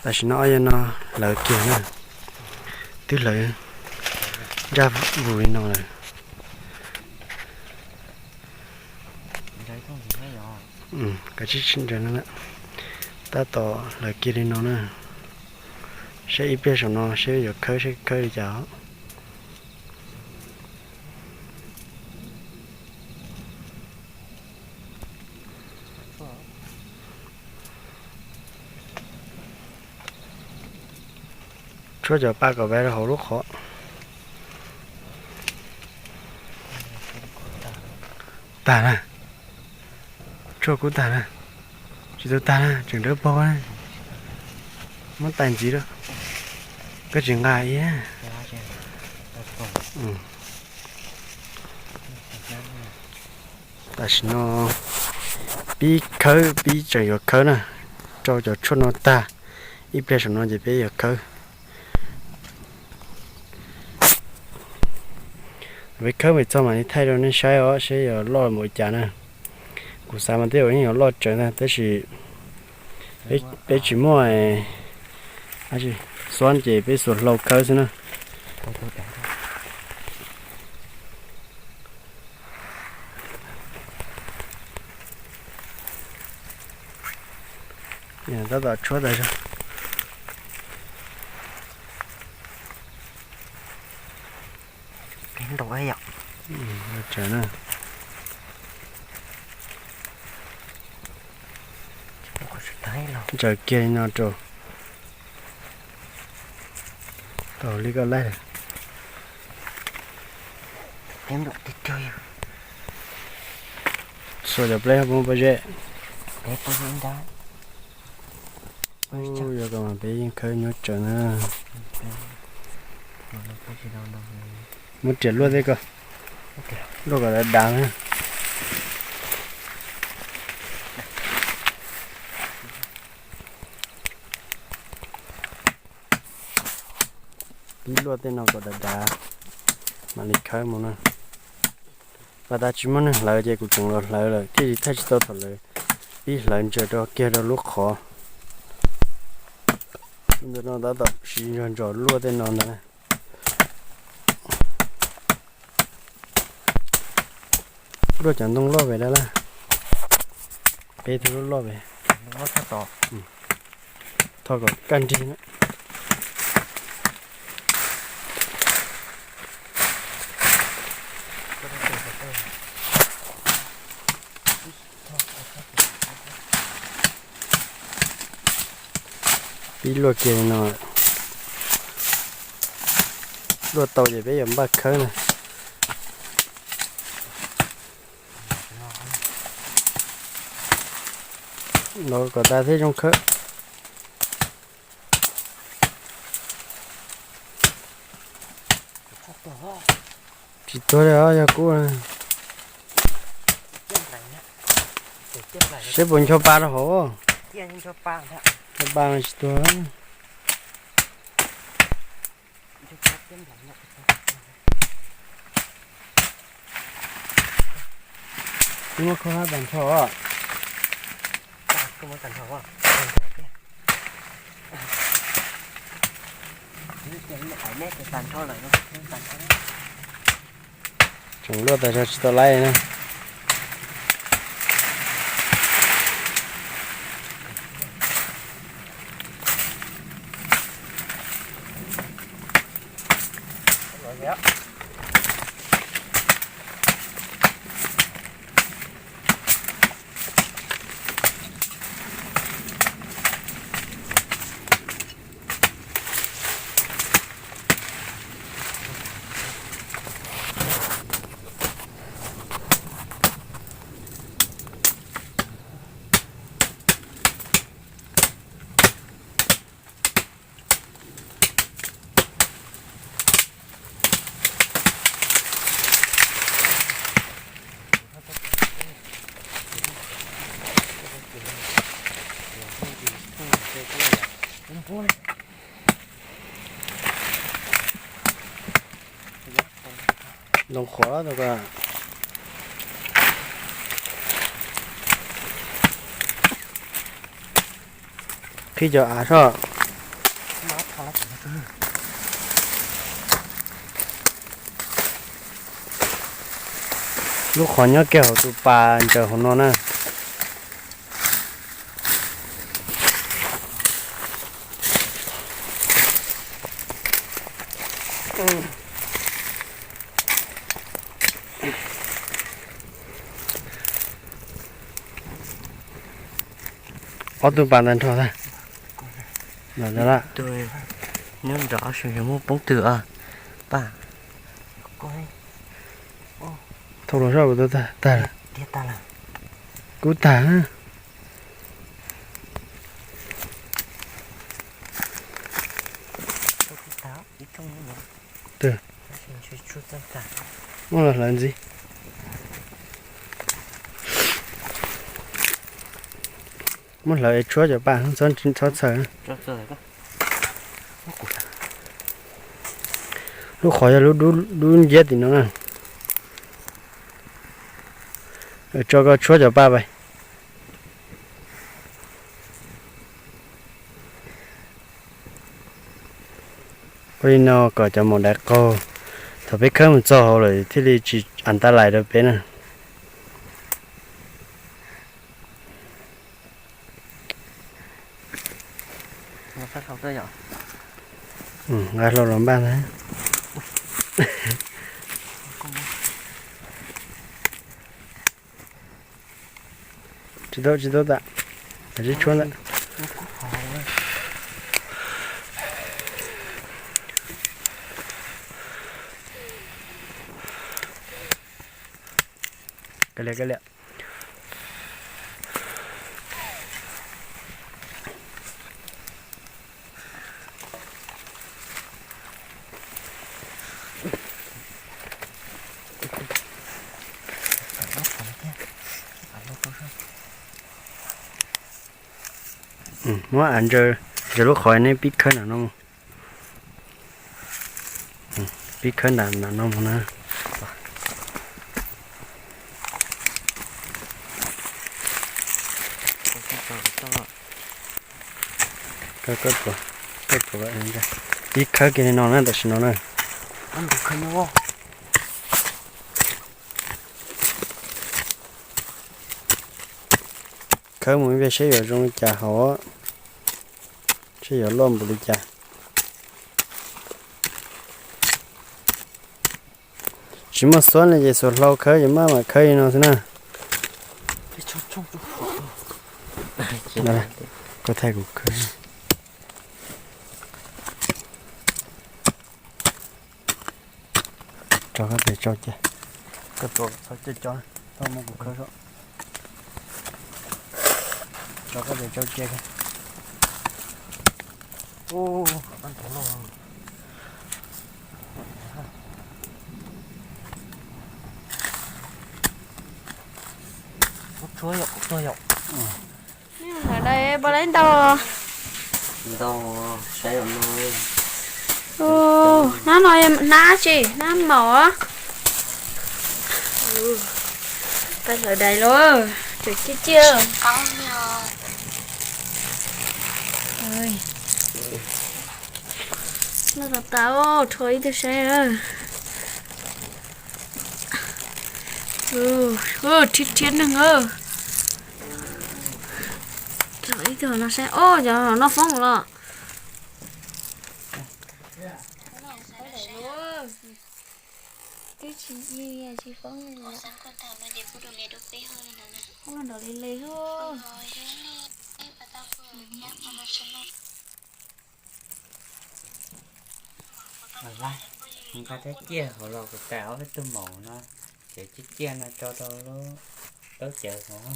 Tam sim no ob yawg no hlawv kiag na, twb hlawv ntsaj vus li no lawm. Kav tsij tsis ntsaws no, tab tom hlawv kiag li no na. Saib ib pliag saum no seb yuav khawb, seb khawb li cas os. Tshuab cov pa kom ve rau hauv lub qhov. Tag na. Tshuab kub tag na. Tsis tau tag na, tseem dawb paug na. Muab tais ntxiv lawm. Koj tsis nqa ib. Tam sim no pib khawb, pib tseem yuav khawb na. Rau cov tshuaj no tag, ib pliag saum no ces peb yuav khawb. Peb khawb pem txog mam li thaij rau nej saib os, seb yuav loj npaum li cas na. Kuv xav mas tej zaum yeej yuav loj tsawv ntag, tab sis peb tsis muaj xuab ces peb xuas hlau khawb xwb na. Tab tom tshuab tas zog. Ntsaws kiag li no rau. Tau li koj laij. Xuas cov pleb poob pob zeb. Yog ko mas peb yeej khawb nyuaj tsawv na. Muab riam luaj tej ko, luaj kom dav dav na. Pib luaj tej no kom dav dav mam li khawb mus na. Pas tas tsis muaj neeg hlawv ces kuv tseem los hlawv lawm thiaj li thaij tsis tau thaum lawv pib hlawv ntsaws rau kiag rau lub qhov. Ntawm no tab tom siv ntsos ntsos luaj tej no ntag. Luaj cov ntoo loj ve dab laj. Peb tug loj loj ve. Tho kom kaj nrig na. Pib luaj kiag li no, luaj tau ces peb yuav npaj khawb na. Los kom tas thiaj zoo khawb. Tsis tuag li os, yog kub. Seb puas ncho pa rau hauv. Ncho pa mas tsis tuag. Twb muab khaub hlab tag nrho. Tseem luaj tas zog tsis tau laib na. Ntoo qhuav tus ko. Qhib cov av soj. Lub qhov nyob kiag hauv tus pas ntsaws hauv no na. Ob tug pas ntawd nrho tag. Nyob nrov muaj poob twg os. Paj, thauj los zoj tag. Kub tag. Twg? Muab los hlawv ntxiv. Muab hlawv es tshuab cov paj, txhob txhaws. Lub qhov yog lub dub nciab tim no na. Tso koj tshuab cov paj pais. Ua li no kom cov maum dais qaug, thaum peb khawb mus txog hauv lawm thiaj li tsis an ta lais rau peb na. Nqa hlau los npaj ntag. Tsis tau, tsis tau tas. Tshuab ntawd. Kav liam, kav liam. Muab av ntsaws, ntsaws lub qhov nej pib khawb nram no mus. Pib khawb nram no mus na. Pib khawb kiag li no na, tam sim no na. Khawb mus ib pliag seb yuav zoo li cas hauv, seb yuav loj npaum li cas. Tsis muaj xuab li ces xuas hlau khawb ces maj mam khawb li no xwb na. Koj thaij kuv khawb. Tso koj pem tsau cia. Koj tuav txhob coj cov, txhob muab kuv khawb soj. Tso koj pem tsau cia. Ntawm no pom lawv ntau. Ntau, saib no. Hnab no hnab tsi, hnab maum. Peb hlawv dais los, tseem ciaj ciaj. Noj tas tas, rho ib tug saib. Rhiab rhiab neeg. Rho ib tug no saib, o, cov no foob los. Twb tsis, tsis foob li. Nrov li li xwb. Nqa thiab ciaj hauv los kuv tais ob peb tug maum no, cev ciaj ciaj no tso rau lub taub cawv hauv.